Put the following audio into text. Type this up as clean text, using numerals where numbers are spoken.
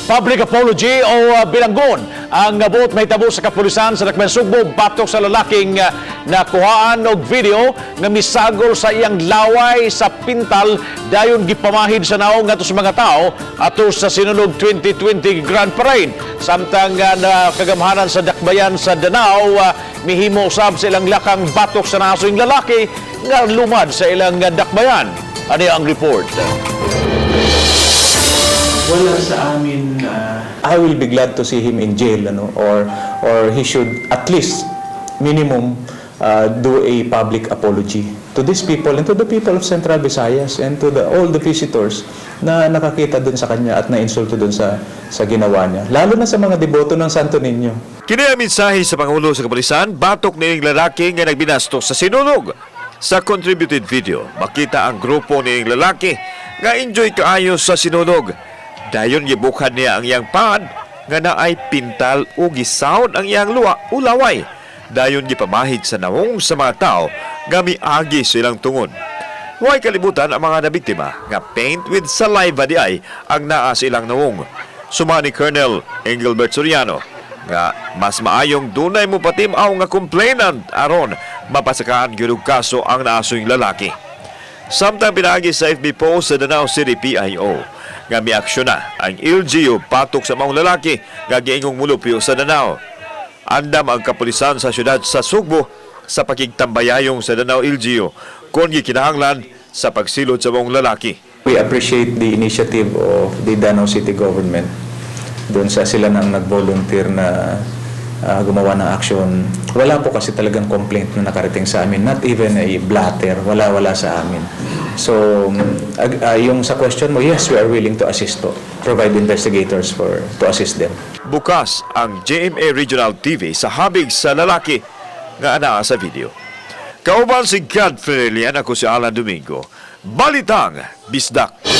Public apology o bilanggon ang buot mahitabo sa kapulisan sa Dakbayan Sugbo batok sa lalaking nakuhaan og video nga misagol sa iyang laway sa pintal, dayon gipamahid sa naong ngadto sa mga tao ato sa Sinulog 2020 Grand Parade. Samtang nakagamhanan sa Dakbayan sa Danao, mihimo usab sa ilang lakang batok sa naasoyng lalaki nga lumad sa ilang dakbayan. Ano ang report? Wala sa amin. I will be glad to see him in jail, ano, or he should at least minimum do a public apology to these people and to the people of Central Visayas and to the all the visitors na nakakita dun sa kanya at nainsulto dun sa ginawa niya. Lalo na sa mga deboto ng Santo Niño. Kini ang mensahe sa Pangulo sa Kapulisan batok nining lalaki nga nagbinastos sa Sinulog. Sa contributed video, makita ang grupo nining lalaki nga enjoy kaayo sa Sinulog. Dayon gibukhan niya ang iyang pad nga naay pintal o gisawd ang iyang luwa o laway. Dayon gipamahid sa nawong sa mga tao nga miagi sa ilang tungod. Way kalibutan ang mga nabiktima nga paint with saliva di ay ang naa sa ilang nawong. Suma ni Colonel Engelbert Soriano nga mas maayong dunay mo patimaw nga complainant aron mapasakaan gyud og kaso ang naasoyng lalaki. Samtang pinaagi sa FB post sa Danao City PIO nga miaksyon na ang LGU patok sa maong lalaki nga giingong mulupyo sa Danao. Andam ang kapulisan sa syudad sa Sugbo sa pakigtambayayong sa Danao LGU kung gikinahanglan sa pagsilod sa maong lalaki. We appreciate the initiative of the Danao City Government. Doon sa sila nang nag-volunteer na gumawa ng action. Wala po kasi talagang complaint na nakarating sa amin. Not even a blatter. Wala, wala sa amin. So, yung sa question mo, yes, we are willing to assist po. Provide investigators for to assist them. Bukas ang GMA Regional TV sa habig sa lalaki nga anaa sa video. Kauban si Godfrey Relian, ako si Alan Domingo. Balitang Bisdak.